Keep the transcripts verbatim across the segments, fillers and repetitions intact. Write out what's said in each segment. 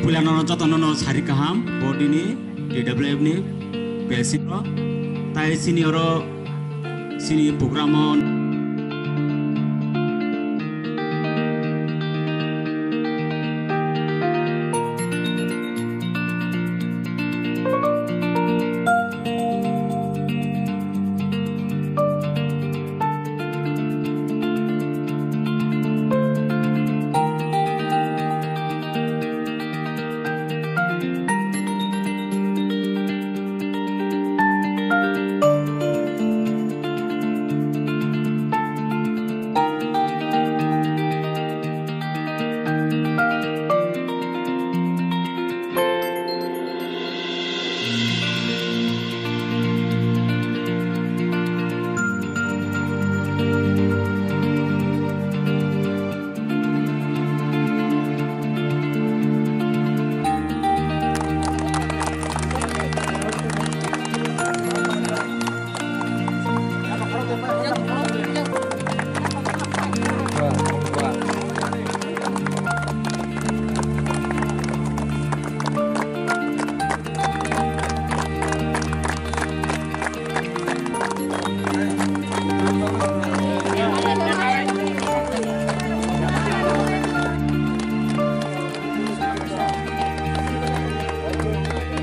Puila nono jotono no sari kaham, body ni, D W F ni, P L C no. Tai sini oro, sini program o.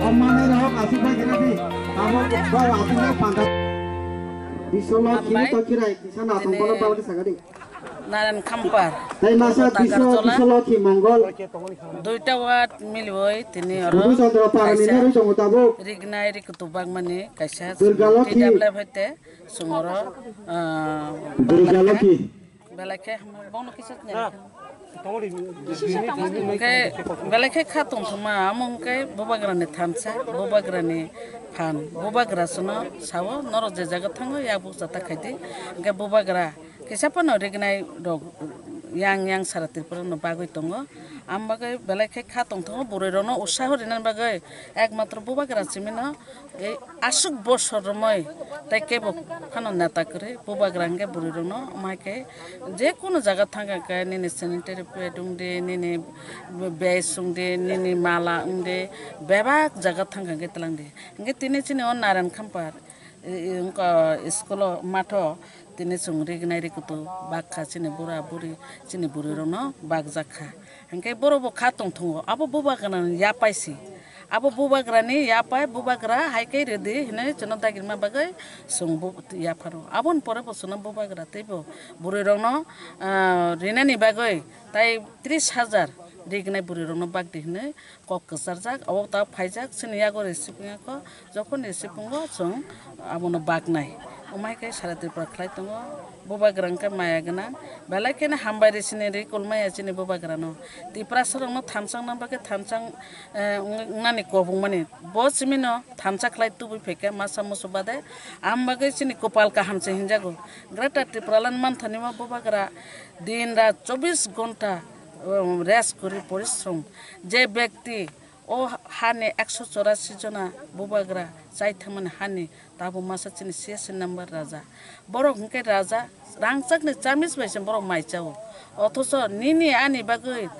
O manwi rok aswk bai khe nadi. Abo bo aswk bai panda. Biswanath Hambai. Khini to khirai kisa nathong bono Tini balok sagadi. Narayan Khampar. Tai masa Tagar Biswa Chola. Biswanath Mongol. Duita ward miliwi tini oro Budu Chandra Parani kaisa norwi tongo tabuk. Rignai rikutubak mani kaisa Durga Lokhi. T W F hai te sungoro, ah, Durga Lokhi. Belai khe bono kisa tini. Hwnkhe belai khe kha tongthokma, amo hwnkhe bubagrani thansa, bubagrani phan, bubagra chwngno sao, norok je jaga thango yak bukcha ta khaidi. Hwnkhe bubagra kisa phano rignai rok yang yang sara Tripura no bagwi tongo. Am bagwi belai khe kha tongthokma, bwrwi rokno utsaho rinani bagwi ekmatro bubagra chimino. Ei aswk bosor romwi tei kebo phano neta kwrwi, bubagra hwnkhe bwrwi rokno, omo hai khe je kono jaga thang kha khe nini sanitary pad wng di, nini bag wng di, nini mala wng di, bebak jaga thang kha khe twlang di. Hwnkhe tini chini o Narayan Khampar, e, e, wngkha school o matho tini chwng rignai rikutu bakha chini bura buri, chini bwrwi rokno bakjak kha. Hwnkhe borok bo kha tongthungo, abo bubagrani yapai si. Abo bubagrani yapai, bubagra hai khe rwdi hinwi chwngno dagirma bagwi chwng bu-, yapharo. Aboni pore bo chwngno bubagra teibo bwrwi rokno, ah, rinani bagwi tai tris hajar rignai bwrwi rokno bakdi hinwi kok kwcharjak, abo ta phaijak chini yago receive wngya kho. Jokhon receive wngo chwng abono baknai. Omo hai khe sara Tripura khlai tongo. Bubagra hwnkhe maya gwnang. Belai kheno hambai ri sini ri kulmaya chini bubagrano. Tiprasa rokno thansa wngna bagwi thansa, eh, wng-, wngnani kobong mani. Bo chimino thansa khlai tubui phaikha masa musu bade. Am bagwi chini kopal kaham se hinjago. Greater Tipraland manthanima bubagra din rat chobbish ghonta, um, rest kwrwi porishrom. Je bekti O hani ekso chorasi jona bubagra chaithangmani hani tabuk masa chini C S C number raja. Borok hwnkhe raja rangchakni chamis bai se borok mai chao. Othocho nini ani bagwi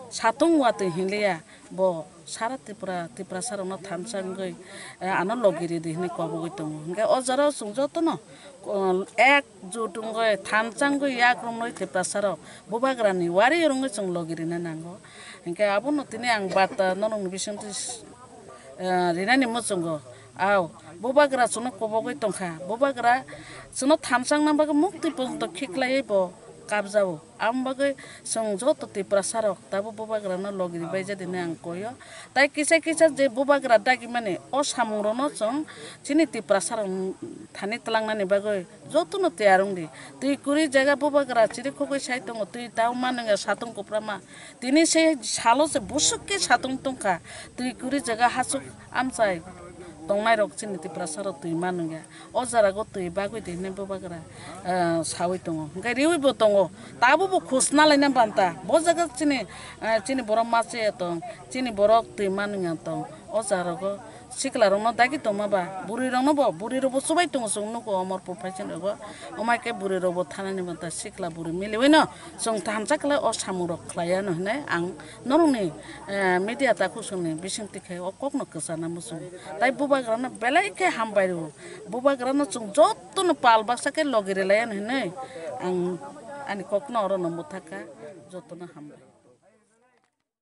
satung watwi hinliya bo sara Tripura, Tiprasa rokno thansa wngwi, eh, ano logi ridi hinwi kobogwi tongo. Hwnkhe o jorao chwng jotono, o, ek jut wngwi thansa wngwi yak romwi Tiprasa rok bubagrani wari rwngwi chwng logi rina nango. Hwnkhe abono tini ang barta norokni bisingtwi, eh, rinani muchungo. Au, bubagra chwngno kobogwi tongkha. Bubagra chwngno thansa wngna bagwi muktwi porjonto khiklaiwi bo kabjao. Aboni bagwi chwng joto Tiprasa rok tabuk bubagrano logi ribaijak hinwi ang koio. Tai kisa kisa je bubagra dagimani o samungrokno chwng chini Tiprasa rok thani twlangnani bagwi jotono tiyar wngdi. Twi kwrwi jaga bubagra chirikhogwi sai tongo, twi tamo manwngya satung kwprama. Tini se salo se bwswk khe satung tongkha, twi kwrwi jaga hachuk amchai tongnairok chini Tiprasa rok twi manwngya. O jarago twi bagwi di hinwi bubagra, ah, sawi tongo. Hwnkhe riwi bo tongo. Tabuk bo khus nalaina banta. Bo jaga chini, ah, chini borok mache tong, chini borok twi manwngya tong. O jarago Sikla rokno dagi tongma ba, bwrwi rokno bo, bwrwi rokbo chubai tongo chwng nugo Omorpur phaiching rogo. Omai khe bwrwi rokbo thanani banta sikla bwrwi miliwi no chwng thansa khlai o samung rok khlai ya no hinwi ang norokni, eh, media takhuk songni bisingtwi khai o kokno kwchana muchungo. Tai bubagrano belai khe hambai rwo. Bubagrano chwng jotono pal baksa khe logi rwlai ya no hinwi ang ani kokno orono mwthakha, jotono hambai.